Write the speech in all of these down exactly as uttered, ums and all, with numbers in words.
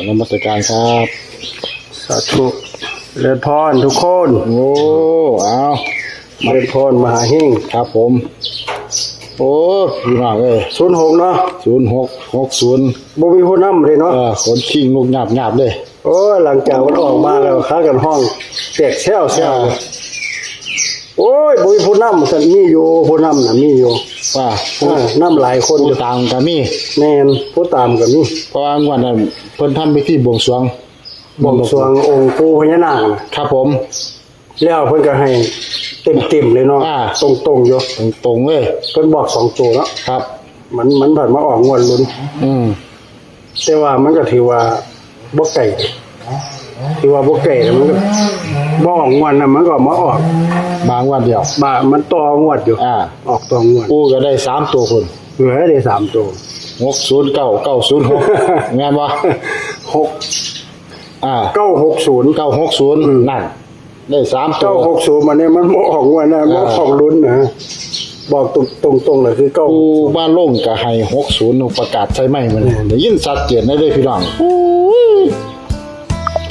นมัสการครับ สาธุ เจริญพรทุกคน โอ้ เอา เจริญพรมหาเฮง ครับผม โอ้ พี่น้องเอ้ย ศูนย์หก เนาะ ศูนย์หก หกศูนย์ บ่มีผู้นำเลยเนาะ เออ ขนคิงลุกหยาบๆเลย โอ้ หลังจากมันออกมาแล้ว พากันฮ้องแตกแซวแซว อ่า โอ้ย บ่มีผู้นำ ซั่น มีอยู่ ผู้นำน่ะมีอยู่ ว่า เออ นำหลายคนอยู่ ผู้ตามก็มี แม่น ผู้ตามก็มี เพราะว่างวดนั้นเพิ่นทำพิธีบวงสรวง บวงสรวงองค์ปู่พญานาคน่ะ ครับผม แล้วเพิ่นก็ให้เต็มๆเลยเนาะ อ่า ตรงๆอยู่ ตรงๆเลย เพิ่นบอกสองตัวเนาะ ครับ มัน มันผ่านมาออกงวดลุ้น อืม แต่ว่ามันก็ถือว่าบ่ไกล ถือว่าบ่ไกล แล้วมันก็บ่ออกงวดนะ มันก็มาออก มางวดเดียว บ่า มันต่องวดอยู่ อ่า ออกต่องวด ปู่ก็ได้สามตัวพุ่น เออ ได้สามตัว หกศูนย์เก้า เก้าศูนย์หก แม่นบ่ หก อ่า เก้าหกศูนย์ เก้าหกศูนย์ อืม นั่น ได้สามตัว เก้าหกศูนย์ อันนี้มันบ่ออกงวดนะ อ่า บ่ออกลุ้นนะ บอกตรงๆเลยคือเก้า ปู่บ้านโล่งก็ให้หกศูนย์ ประกาศใส่ไมค์มัน อืม ได้ยินชัดเจนเลยเด้อพี่น้อง โอ้ย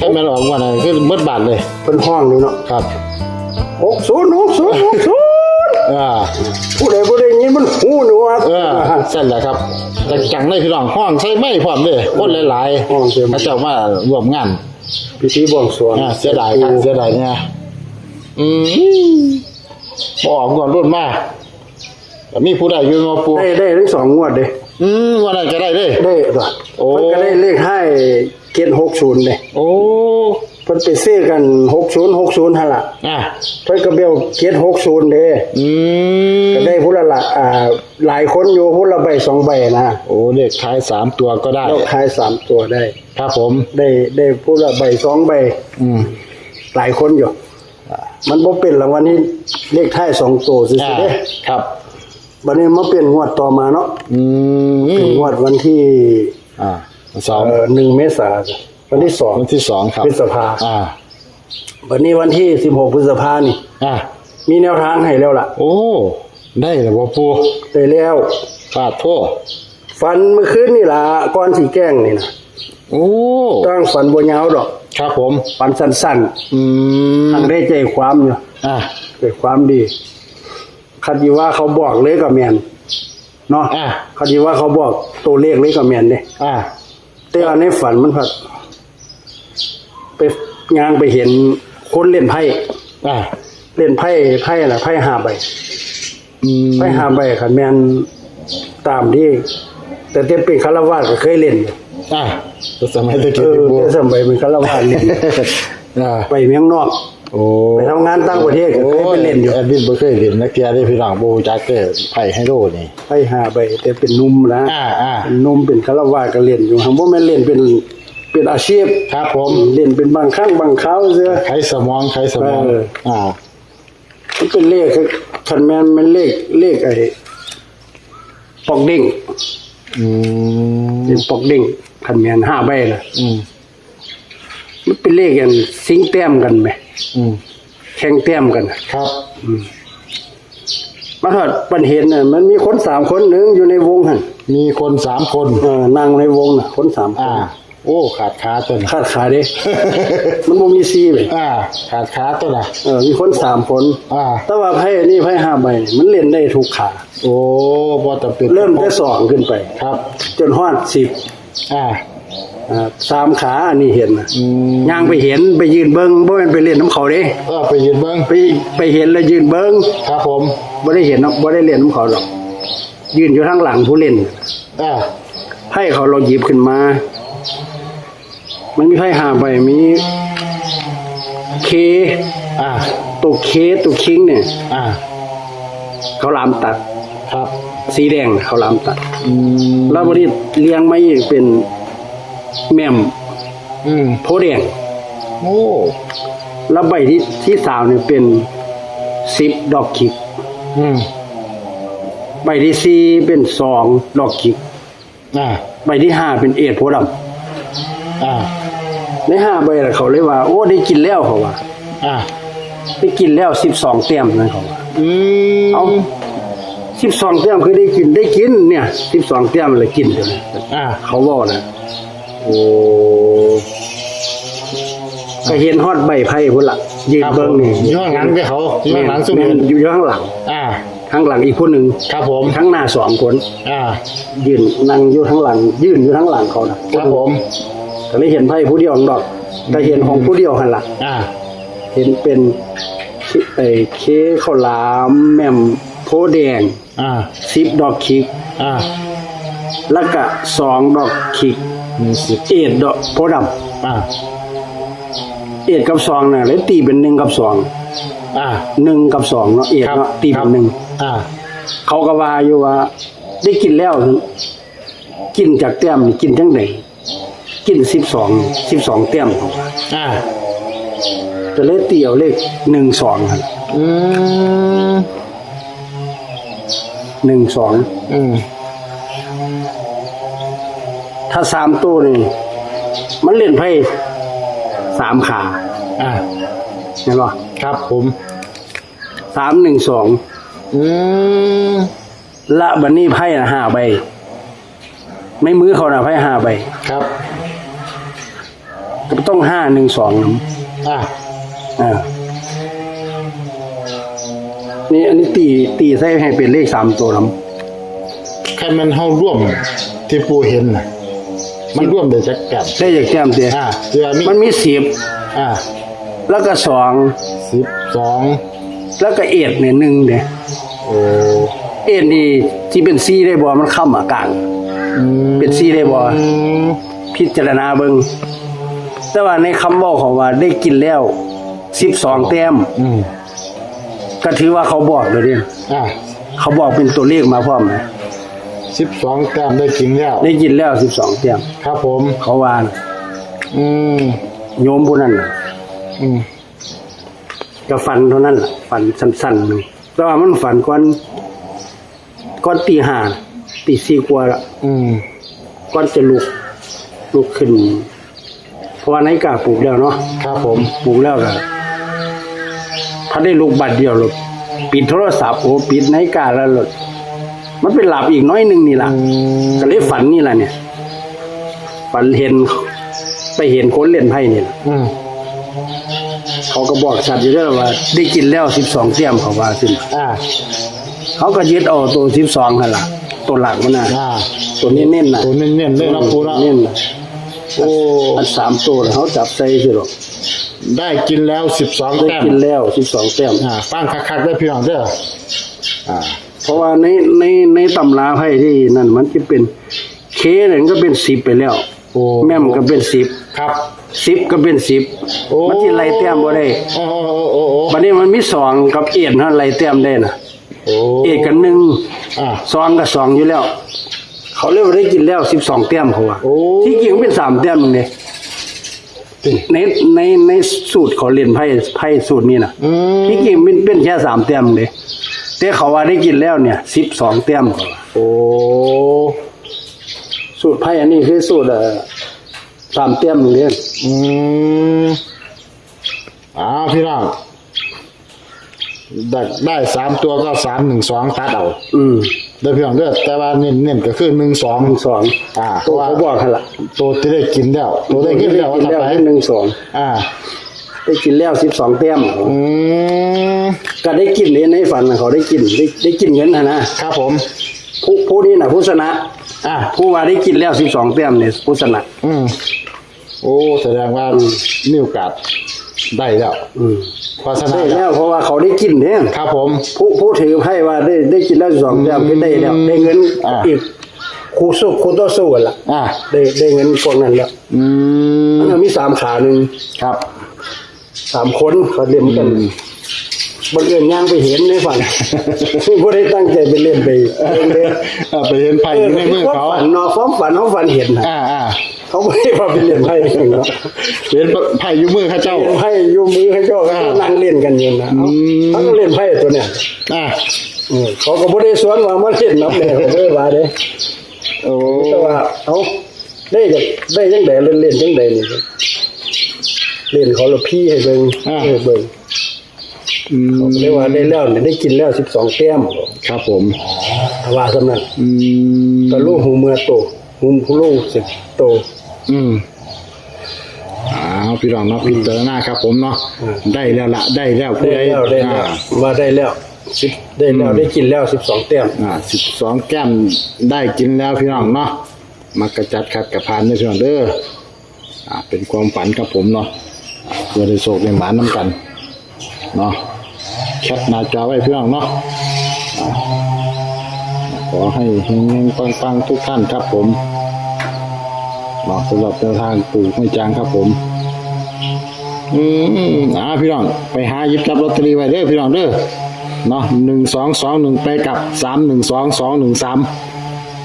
ถ้าแม่นออกงวดนั้นคือเบิดบ้านเลย เพิ่นฮ้องเลยเนาะ ครับ หกศูนย์ หกศูนย์ หกศูนย์ อ่า ผู้ใดบ่ได้ยินมันหูหนวก เออ ซั่นแหละครับ จังๆเลยพี่น้อง ฮ้องใส่ไมค์พร้อมเด้อ คนหลายๆ ฮ้องเต็ม เขาเจ้ามาร่วมงาน พิธีบวงสรวง อ่า เสียดายครับ เสียดายเนี่ย อืม บ่ออกงวดรุ่นมา แต่มีผู้ได้อยู่มาปู่ ได้ ได้ทั้งสองงวดเด้ อืม งวดนั้นก็ได้เด้ ได้ตัว โอ้ เพิ่นก็ได้เลขท้าย เจ็ดหกศูนย์ เด้ โอ้ เพิ่นไปซื้อกัน หกศูนย์ หกศูนย์ หั่นล่ะ อ่า เพิ่นก็เบล เจ็ดหกศูนย์ เด้ อืม ก็ได้ผู้ละละ อ่า หลายคนอยู่ ผู้ละใบสองใบนะ โอ้ เลขท้ายสามตัวก็ได้ เลขท้ายสามตัวได้ ครับผม ได้ ได้ผู้ละใบสองใบ อืม หลายคนอยู่ มันบ่เป็นรางวัลที่เลขท้ายสองตัวซื่อๆเด้ อ่า ครับ บัดนี้มาเป็นงวดต่อมาเนาะ อืม เป็นงวดวันที่ อ่า สอง เอ่อ หนึ่ง เมษา วันที่สอง วันที่สอง ครับ พฤษภา อ่า บัดนี้วันที่สิบหก พฤษภานี่ อ่า มีแนวทางให้แล้วล่ะ โอ้ ได้แล้วบ่ปู่ ได้แล้ว ปาดโท ฝันเมื่อคืนนี่ล่ะ ก่อนสิแจ้งนี่นะ โอ้ ตั้งฝันบ่ยาวดอก ครับผม ฝันสั้นๆ อืม ทั้งได้ใจความอยู่ อ่า ใจความดี คันสิว่าเขาบอกเลยก็แม่น เนาะ อ่า คันสิว่าเขาบอกตัวเลขเลยก็แม่นเด้ อ่า แต่ว่าในฝันมันพัด ไปย่างไปเห็นคนเล่นไพ่ อ่า เล่นไพ่ ไพ่น่ะ ไพ่ห้าใบ อืม ไพ่ห้าใบ คันแม่นตามที่ แต่แต่เป็นฆราวาสก็เคยเล่นอยู่ อ่า แต่สมัยตะกี้ เออ ปู่ แต่สมัยเป็นฆราวาสเล่น อ่า ไปเมืองนอก โอ้ ไปทำงานต่างประเทศก็เคยไปเล่นอยู่ โอ้ แอดมินบ่เคยเล่นนะเกียร์ได้พี่น้อง บ่รู้จักเด้อ ไพ่ไฮโลนี่ ไพ่ห้าใบ แต่เป็นหนุ่มนะ อ่า อ่า เป็นหนุ่มเป็นฆราวาสก็เล่นอยู่ หากบ่แม่นเล่นเป็น เป็นอาชีพ ครับผม เล่นเป็นบางครั้งบางคราวเสีย ไขสมอง ไขสมอง เออ อ่า มันเป็นเลข คันแม่น มันเลข เลขไอ้ปอกเด้ง อืม เป็นปอกเด้ง คันแม่นห้าใบน่ะ อืม มันเป็นเลขอันสิงแต้มกันแหม อืม แข่งแต้มกันน่ะ ครับ อืม มาฮอดปันเห็นน่ะ มันมีคนสามคนหนึ่งอยู่ในวงหั่น มีคนสามคน เออ นั่งในวงน่ะ คนสามคน อ่า โอ้ ขาดขาตัวน่ะ ขาดขาเด้ มันบ่มีสี่เลย อ่า ขาดขาตัวน่ะ เออ มีคนสามคน อ่า แต่ว่าไพ่นี่ไพ่ห้าใบนี่ มันเล่นได้ทุกขา โอ้ บ่จำเป็น เริ่มแต่สองขึ้นไป ครับ จนฮอดสิบ อ่า อ่า สามขา อันนี้เห็นน่ะ อืม ย่างไปเห็น ไปยืนเบิ่ง บ่แม่นไปเล่นนำเขาเด้ เออ ไปยืนเบิ่ง ไป ไปเห็นแล้วยืนเบิ่ง ครับผม บ่ได้เห็นเนาะ บ่ได้เล่นนำเขาดอก ยืนอยู่ทางหลังผู้เล่น อ่า ไพ่เขาเราหยิบขึ้นมา มันมีไพ่ห้าใบ มีเค อ่า ตัวเค ตัวคิงเนี่ย อ่า เขาหลามตัด ครับ สีแดงเขาหลามตัด อืม แล้วบัดนี้เรียงมาอีกเป็นแม่ม อืม โพธิ์แดง โอ้ แล้วใบที่ ที่สามเนี่ยเป็นสิบดอกคิก อืม ใบที่สี่เป็นสองดอกคิก อ่า ใบที่ห้าเป็นเอดโพธิ์ดำ อ่า ในห้าใบน่ะเขาเลยว่า โอ้ ได้กินแล้วเขาว่า อ่า ได้กินแล้วสิบสองแต้มนั่นเขาว่า อืม เอ้า สิบสองแต้มคือได้กิน ได้กินเนี่ย สิบสองแต้มเลยกินเลย อ่า เขาเว้านะ โอ้ ก็เห็นฮอดใบไผ่พุ้นละยืนเบิ่งนี่ อยู่ข้างหลังเด้อเขาอยู่ข้างหลังซุ่ม แม่ ยื น น อยู่ข้างหลัง อ่า ข้างหลังอีกผู้หนึ่ง ครับผม ข้างหน้าสองคน อ่า ยืนนั่งอยู่ข้างหลัง ยืนอยู่ข้างหลังเขานะครับ ผม ก็เลยเห็นไผ่ผู้เดียวดอกก็เห็นของผู้เดียวหันละ อ่า เห็นเป็นเอ่อเคข้าวหลามแม่มโพธิ์แดง อ่า สิบดอกขิก อ่า แล้วก็สองดอกขิก มีสิบ เอดดอกโพธิ์ดำ อ่า เอดกับสองน่ะเลยตีเป็นหนึ่งกับสอง อ่า หนึ่งกับสองเนาะเอด ครับ เนาะตีเป็นหนึ่ง อ่า เขาก็ว่าอยู่ว่า ได้กินแล้ว กินจากแต้มนี่กินจังไดกินสิบสอง สิบสองแต้ม อ่า ก็เลยตีเอาเลขหนึ่งสองครับ อืม หนึ่งสอง อืม ถ้าสามตัวนี่มันเล่นไพ่สามขา อ่า เห็นป่ะ ครับผม สามหนึ่งสอง อืม ละบัดนี้ไพ่ละห้าใบ ในมือเขานะไพ่ห้าใบ ครับ ก็ต้องห้าหนึ่งสอง อ่า อ่า นี่อันนี้ตีตีใส่ให้เป็นเลขสามตัวนะ คันมันเฮาร่วมที่ปูเห็นน่ะ มันร่วมได้จักแต้ม ได้จากแต้มเดียว อ่าเดี๋ยวมี มันมีสิบ อ่า แล้วก็สอง สิบสอง แล้วก็เอดเนี่ยหนึ่งเนี่ย โอ้ เอดนี่ที่เป็นสี่ได้บ่มันค้ำอากลาง อืม เป็นสี่ได้บ่ อืม พิจารณาเบิ่งแต่ว่าในคำเว้าของว่าได้กินแล้วสิบสองแต้ม อืม ก็ถือว่าเขาบอกเลยเด้ อ่า เขาบอกเป็นตัวเลขมาพร้อมนะ สิบสองแต้มได้กินแล้ว ได้กินแล้วสิบสองแต้ม ครับผม เขาว่านะ อืม โยมผู้นั้นน่ะ อืม ก็ฝันเท่านั้นล่ะฝันสั้นๆหนึ่งแต่ว่ามันฝันก่อนก่อนตีห้าตีสี่กว่าละ อืม ก่อนจะลุกลุกขึ้น เพราะว่านาฬิกาปลุกแล้วเนาะ ครับผม ปลุกแล้วก็ถ้าได้ลุกบัดเดียวเลยปิดโทรศัพท์โอ้ปิดนาฬิกาแล้วเลยมันเป็นหลับอีกน้อยหนึ่งนี่ล่ะ อืม ก็เลยฝันนี่แหละเนี่ย ฝันเห็นไปเห็นคนเล่นไพ่นี่แหละ อืม เขาก็บอกสัตว์อยู่แล้วว่า ได้กินแล้วสิบสองแต้มเขาว่าสิ อ่า เขาก็ยึดเอาตัวสิบสองนั่นล่ะ ตัวหลักมันน่ะ อ่า ตัวเน้นๆน่ะ ตัวเน้นๆเลยเนาะปูเนาะ เน้นน่ะ โอ้ อันสามตัวน่ะเขาจับใส่สิหรอก ได้กินแล้วสิบสอง ได้ แต้ม กินแล้วสิบสองแต้ม อ่าฟังคักๆได้พี่น้องเด้ออ่า เพราะว่าในในในตำราไพ่ที่นั่นมันจะเป็นเคเนี่ยมันก็เป็นสิบไปแล้ว โอ้ แม่มก็เป็นสิบ ครับ สิบก็เป็นสิบ โอ้ มันจะไล่แต้มบ่ได้ โอ้โอ้โอ้โอ้โอ้ บัดนี้มันมีสองกับเอดนะไล่แต้มได้นะ โอ้ เอดกับหนึ่ง อ่า สองกับสองอยู่แล้ว เขาเรียกว่าได้กินแล้วสิบสองแต้มเขาว่า โอ้ ที่จริงมันเป็นสามแต้มเองเด้ในในในสูตรเขาเล่นไพ่ไพ่สูตรนี้นะ อืม ที่จริงมันเป็นแค่สามแต้มเองเด้แต่เขาว่าได้กินแล้วเนี่ยสิบสองแต้มเขาว่า โอ้ สูตรไพ่อันนี้คือสูตรเอ่อสามแต้มเองเด้ อืมอ่าพี่น้องได้ได้สามตัวก็สามหนึ่งสองตัดเอา อืม ได้พี่น้องเด้อแต่ว่าเน้นเน้นก็คือหนึ่งสอง หนึ่งสอง อ่าเพ ตัว ราะว่า เขาบอกกันละ ตัวที่ได้กินแล้ว ตัวได้กินแล้วว่า กิน ต่อ แล้ว ไป หนึ่งสอง อ่า ได้กินแล้วสิบสองแต้ม อืม ก็ได้กินเลยในฝันน่ะเขาได้กินได้ได้กินเงินหั่นนะครับ ผม ผู้ผู้นี้นะผู้ชนะ อ่า ผู้ว่าได้กินแล้วสิบสองแต้มเนี่ยผู้ชนะ อืมโอ้แสดงว่ามีโอกาสได้แล้ว อืม เพราะฉะนั้น ได้แล้วเพราะว่าเขาได้กินเนี่ย ครับผม ผู้ผู้ถือไพ่ว่าได้ได้กินแล้วสิบสองแต้มคือได้แล้วได้เงิน อ่า อีกคู่สู้คู่ต่อสู้กันละ อ่า ได้ได้เงินพวกนั้นแล้ว อืม มันก็มีสามขาหนึ่ง ครับ สามคนเขาเล่นกัน อืม บังเอิญย่างไปเห็นในฝันไม่ได้ตั้งใจไปเล่นไปเล่นเลย อ่าไปเห็นไพ่อยู่ในมือ ความ เขา ฝันเนาะความฝันเขาฝันเห็นนะ อ่าอ่า เขาไม่ได้ว่าไปเล่นไพ่เองเนาะ เห็นไพ่อยู่มือเขาเจ้า ไพ่อยู่มือเขาเจ้า อ่า เขานั่งเล่นกันอยู่นะ อืม เขาก็เล่นไพ่ตัวเนี่ย อ่า เออเขาก็ไม่ได้สวนว่ามาเล่นนับเลยเขาไม่ได้ว่าเลย โอ้ แต่ว่าเอาได้ก็ได้ยังไงเล่นเล่นยังไงนี่เล่นเขาละพี่ให้เบิ่ง อ่า ให้เบิ่ง อืม เรียกว่าได้แล้วเนี่ยได้กินแล้วสิบสองแต้ม ครับผม ถ้าว่าสำนั้น อืม ก็ลูกหูเมือโตหูลูกสิโต อืมอ้าว พี่น้องเนาะ พิจารณาครับผมเนาะ อืม ได้แล้วละได้แล้วผู้ ได้ ใด แล้วได้แล้ว อ่า ว่าได้แล้วสิบได้แล้ว อืม ได้กินแล้วสิบสองแต้ม อ่าสิบสองแต้มได้กินแล้วพี่น้องเนาะ มากระจัดขัดกระพานเด้อพี่น้องเด้อ อ่าเป็นความฝันครับผมเนาะ อ่าเพื่อได้โชคได้หมานนำกันเนาะ แคปหน้าจอไว้พี่น้องเนาะ อ่าขอให้เฮงๆปังๆทุกท่านครับผมเนาะ สำหรับแนวทางปู่ห้วยจางครับผม อืมอ่าพี่น้อง ไปหาหยิบจับลอตเตอรี่ไว้เด้อพี่น้องเด้อเนาะ หนึ่งสองสองหนึ่ง ไปกลับ สามหนึ่งสอง สองหนึ่งสาม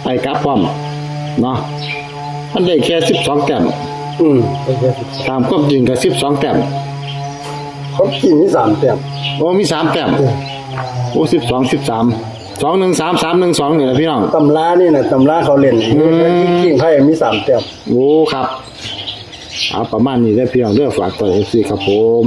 ไปกลับพร้อมเนาะ มันได้แค่สิบสองแต้ม อืมได้แค่สิบ ตามความจริงก็สิบสองแต้ม เขากินมีสามแต้ม โอ้มีสามแต้ม โอ้สิบสอง สิบสาม สองหนึ่งสาม สามหนึ่งสอง นี่แหละพี่น้อง ตำรานี่นะตำราเขาเล่น อืม กินไพ่มีสามแต้ม โอ้ครับ เอาประมาณนี้ได้อพี่น้องเด้อ ฝากต่อ เอฟซี ครับผม